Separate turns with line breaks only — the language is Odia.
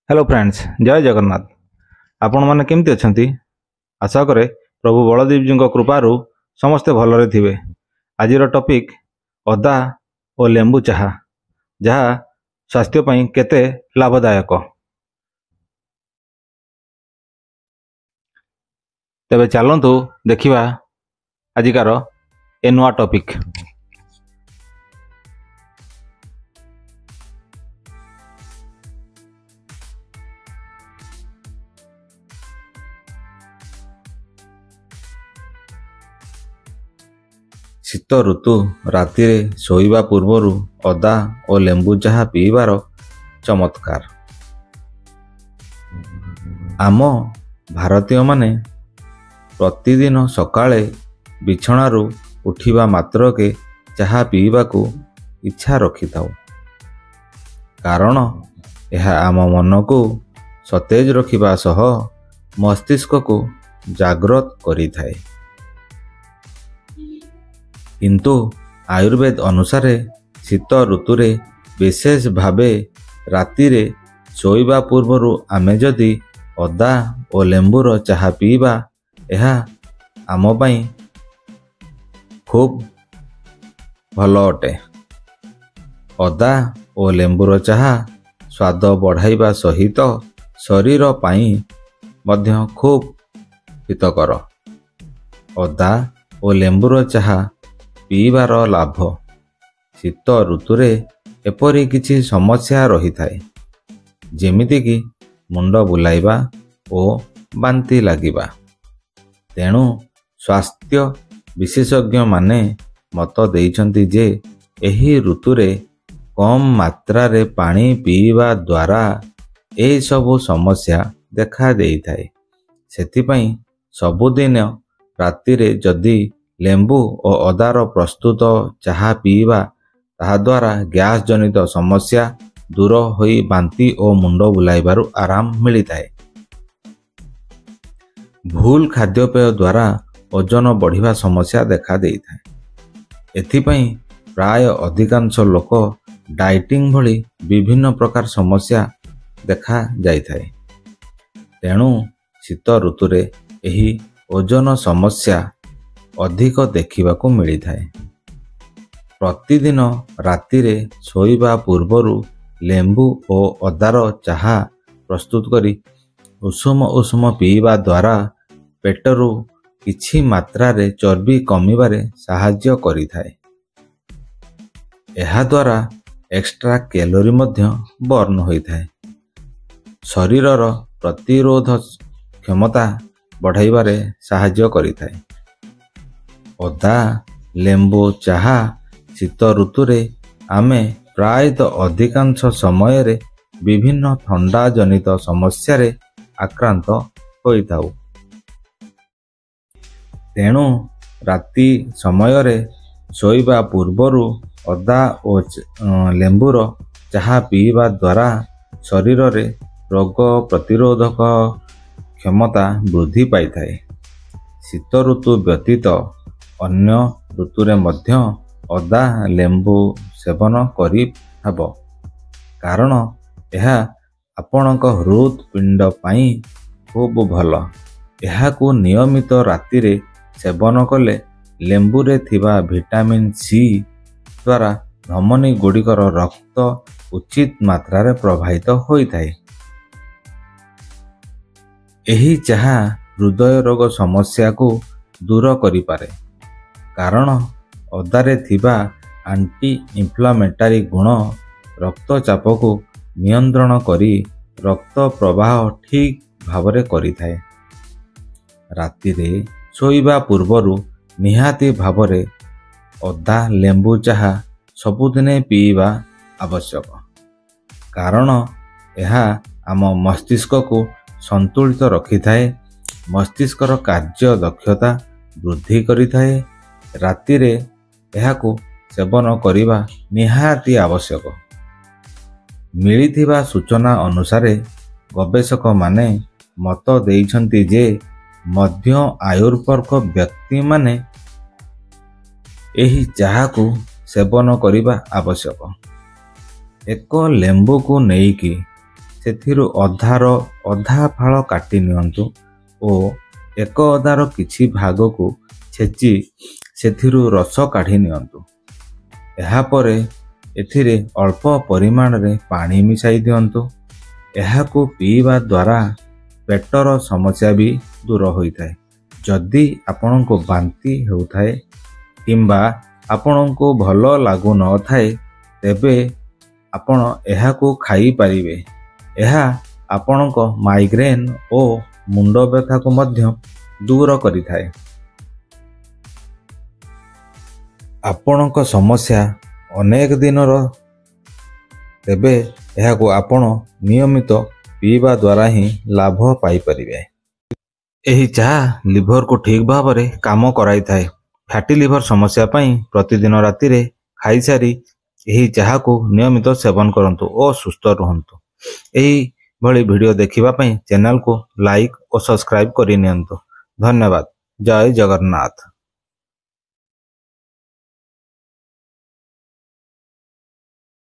ହ୍ୟାଲୋ ଫ୍ରେଣ୍ଡସ୍, ଜୟ ଜଗନ୍ନାଥ। ଆପଣମାନେ କେମିତି ଅଛନ୍ତି? ଆଶା କରେ ପ୍ରଭୁ ବଳଦେବଜୀଙ୍କ କୃପାରୁ ସମସ୍ତେ ଭଲରେ ଥିବେ। ଆଜିର ଟପିକ୍ ଅଦା ଓ ଲେମ୍ବୁ ଚାହା, ଯାହା ସ୍ୱାସ୍ଥ୍ୟ ପାଇଁ କେତେ ଲାଭଦାୟକ। ତେବେ ଚାଲନ୍ତୁ ଦେଖିବା ଆଜିକାର ଏ ନୂଆ ଟପିକ୍। ଶୀତ ଋତୁ ରାତିରେ ଶୋଇବା ପୂର୍ବରୁ ଅଦା ଓ ଲେମ୍ବୁ ଚାହା ପିଇବାର ଚମତ୍କାର। ଆମ ଭାରତୀୟମାନେ ପ୍ରତିଦିନ ସକାଳେ ବିଛଣାରୁ ଉଠିବା ମାତ୍ରକେ ଚାହା ପିଇବାକୁ ଇଚ୍ଛା ରଖିଥାଉ, କାରଣ ଏହା ଆମ ମନକୁ ସତେଜ ରଖିବା ସହ ମସ୍ତିଷ୍କକୁ ଜାଗ୍ରତ କରିଥାଏ। କିନ୍ତୁ ଆୟୁର୍ବେଦ ଅନୁସାରେ ଶୀତ ଋତୁରେ ବିଶେଷ ଭାବେ ରାତିରେ ଶୋଇବା ପୂର୍ବରୁ ଆମେ ଯଦି ଅଦା ଓ ଲେମ୍ବୁର ଚାହା ପିଇବା, ଏହା ଆମ ପାଇଁ ଖୁବ୍ ଭଲ ଅଟେ। ଅଦା ଓ ଲେମ୍ବୁର ଚାହା ସ୍ୱାଦ ବଢ଼ାଇବା ସହିତ ଶରୀର ପାଇଁ ମଧ୍ୟ ଖୁବ୍ ହିତକର। ଅଦା ଓ ଲେମ୍ବୁର ଚାହା ପିଇବାର ଲାଭ। ଶୀତ ଋତୁରେ ଏପରି କିଛି ସମସ୍ୟା ରହିଥାଏ, ଯେମିତିକି ମୁଣ୍ଡ ବୁଲାଇବା ଓ ବାନ୍ତି ଲାଗିବା। ତେଣୁ ସ୍ୱାସ୍ଥ୍ୟ ବିଶେଷଜ୍ଞମାନେ ମତ ଦେଇଛନ୍ତି ଯେ ଏହି ଋତୁରେ କମ୍ ମାତ୍ରାରେ ପାଣି ପିଇବା ଦ୍ୱାରା ଏହିସବୁ ସମସ୍ୟା ଦେଖା ଦେଇଥାଏ। ସେଥିପାଇଁ ସବୁଦିନ ରାତିରେ ଯଦି ଲେମ୍ବୁ ଓ ଅଦାର ପ୍ରସ୍ତୁତ ଚାହା ପିଇବା, ତାହାଦ୍ୱାରା ଗ୍ୟାସ୍ ଜନିତ ସମସ୍ୟା ଦୂର ହୋଇ ବାନ୍ତି ଓ ମୁଣ୍ଡ ବୁଲାଇବାରୁ ଆରାମ ମିଳିଥାଏ। ଭୁଲ ଖାଦ୍ୟପେୟ ଦ୍ୱାରା ଓଜନ ବଢ଼ିବା ସମସ୍ୟା ଦେଖା ଦେଇଥାଏ। ଏଥିପାଇଁ ପ୍ରାୟ ଅଧିକାଂଶ ଲୋକ ଡାଇଟିଂ ଭଳି ବିଭିନ୍ନ ପ୍ରକାର ସମସ୍ୟା ଦେଖା ଯାଇଥାଏ। ତେଣୁ ଶୀତ ଋତୁରେ ଏହି ଓଜନ ସମସ୍ୟା ଅଧିକ ଦେଖିବାକୁ ମିଳିଥାଏ। ପ୍ରତିଦିନ ରାତିରେ ଶୋଇବା ପୂର୍ବରୁ ଲେମ୍ବୁ ଓ ଅଦାର ଚାହା ପ୍ରସ୍ତୁତ କରି ଉଷୁମ ଉଷୁମ ପିଇବା ଦ୍ୱାରା ପେଟରୁ କିଛି ମାତ୍ରାରେ ଚର୍ବି କମିବାରେ ସାହାଯ୍ୟ କରିଥାଏ। ଏହାଦ୍ୱାରା ଏକ୍ସଟ୍ରା କ୍ୟାଲୋରି ମଧ୍ୟ ବର୍ନ ହୋଇଥାଏ। ଶରୀରର ପ୍ରତିରୋଧ କ୍ଷମତା ବଢ଼ାଇବାରେ ସାହାଯ୍ୟ କରିଥାଏ। ଅଦା ଲେମ୍ବୁ ଚାହା ଶୀତ ଋତୁରେ ଆମେ ପ୍ରାୟତଃ ଅଧିକାଂଶ ସମୟରେ ବିଭିନ୍ନ ଥଣ୍ଡା ଜନିତ ସମସ୍ୟାରେ ଆକ୍ରାନ୍ତ ହୋଇଥାଉ। ତେଣୁ ରାତି ସମୟରେ ଶୋଇବା ପୂର୍ବରୁ ଅଦା ଓ ଲେମ୍ବୁର ଚାହା ପିଇବା ଦ୍ୱାରା ଶରୀରରେ ରୋଗ ପ୍ରତିରୋଧକ କ୍ଷମତା ବୃଦ୍ଧି ପାଇଥାଏ। ଶୀତ ଋତୁ ବ୍ୟତୀତ ଅନ୍ୟ ଋତୁରେ ମଧ୍ୟ ଅଦା ଲେମ୍ବୁ ସେବନ କରିହେବ, କାରଣ ଏହା ଆପଣଙ୍କ ହୃଦପିଣ୍ଡ ପାଇଁ ଖୁବ୍ ଭଲ। ଏହାକୁ ନିୟମିତ ରାତିରେ ସେବନ କଲେ ଲେମ୍ବୁରେ ଥିବା ଭିଟାମିନ୍ ସି ଦ୍ୱାରା ଧମନୀ ଗୁଡ଼ିକର ରକ୍ତ ଉଚିତ ମାତ୍ରାରେ ପ୍ରବାହିତ ହୋଇଥାଏ। ଏହି ଚାହା ହୃଦୟ ରୋଗ ସମସ୍ୟାକୁ ଦୂର କରିପାରେ, କାରଣ ଅଦାରେ ଥିବା ଆଣ୍ଟି ଇନଫ୍ଲାମେଟାରୀ ଗୁଣ ରକ୍ତଚାପକୁ ନିୟନ୍ତ୍ରଣ କରି ରକ୍ତ ପ୍ରବାହ ଠିକ୍ ଭାବରେ କରିଥାଏ। ରାତିରେ ଶୋଇବା ପୂର୍ବରୁ ନିହାତି ଭାବରେ ଅଦା ଲେମ୍ବୁ ଚାହା ସବୁଦିନେ ପିଇବା ଆବଶ୍ୟକ, କାରଣ ଏହା ଆମ ମସ୍ତିଷ୍କକୁ ସନ୍ତୁଳିତ ରଖିଥାଏ, ମସ୍ତିଷ୍କର କାର୍ଯ୍ୟ ଦକ୍ଷତା ବୃଦ୍ଧି କରିଥାଏ। ରାତିରେ ଏହାକୁ ସେବନ କରିବା ନିହାତି ଆବଶ୍ୟକ। ମିଳିଥିବା ସୂଚନା ଅନୁସାରେ ଗବେଷକମାନେ ମତ ଦେଇଛନ୍ତି ଯେ ମଧ୍ୟ ଆୟୁର୍ବର୍ଗ ବ୍ୟକ୍ତିମାନେ ଏହି ଚାହାକୁ ସେବନ କରିବା ଆବଶ୍ୟକ। ଏକ ଲେମ୍ବୁକୁ ନେଇକି ସେଥିରୁ ଅଧାର ଅଧା ଫାଳ କାଟି ନିଅନ୍ତୁ ଓ ଏକ ଅଦାର କିଛି ଭାଗକୁ ଛେଚି ସେଥିରୁ ରସ କାଢ଼ି ନିଅନ୍ତୁ। ଏହାପରେ ଏଥିରେ ଅଳ୍ପ ପରିମାଣରେ ପାଣି ମିଶାଇ ଦିଅନ୍ତୁ। ଏହାକୁ ପିଇବା ଦ୍ୱାରା ପେଟର ସମସ୍ୟା ବି ଦୂର ହୋଇଥାଏ। ଯଦି ଆପଣଙ୍କୁ ବାନ୍ତି ହେଉଥାଏ କିମ୍ବା ଆପଣଙ୍କୁ ଭଲ ଲାଗୁନଥାଏ, ତେବେ ଆପଣ ଏହାକୁ ଖାଇପାରିବେ। ଏହା ଆପଣଙ୍କ ମାଇଗ୍ରେନ୍ ଓ ମୁଣ୍ଡ ବ୍ୟଥାକୁ ମଧ୍ୟ ଦୂର କରିଥାଏ। ଆପଣଙ୍କ ସମସ୍ୟା ଅନେକ ଦିନର, ତେବେ ଏହାକୁ ଆପଣ ନିୟମିତ ପିଇବା ଦ୍ୱାରା ହିଁ ଲାଭ ପାଇପାରିବେ। ଏହି ଚାହା ଲିଭରକୁ ଠିକ୍ ଭାବରେ କାମ କରାଇଥାଏ। ଫ୍ୟାଟି ଲିଭର ସମସ୍ୟା ପାଇଁ ପ୍ରତିଦିନ ରାତିରେ ଖାଇସାରି ଏହି ଚାହାକୁ ନିୟମିତ ସେବନ କରନ୍ତୁ ଓ ସୁସ୍ଥ ରୁହନ୍ତୁ। ଏହିଭଳି ଭିଡ଼ିଓ ଦେଖିବା ପାଇଁ ଚ୍ୟାନେଲକୁ ଲାଇକ୍ ଓ ସବସ୍କ୍ରାଇବ୍ କରିନିଅନ୍ତୁ। ଧନ୍ୟବାଦ। ଜୟ ଜଗନ୍ନାଥ।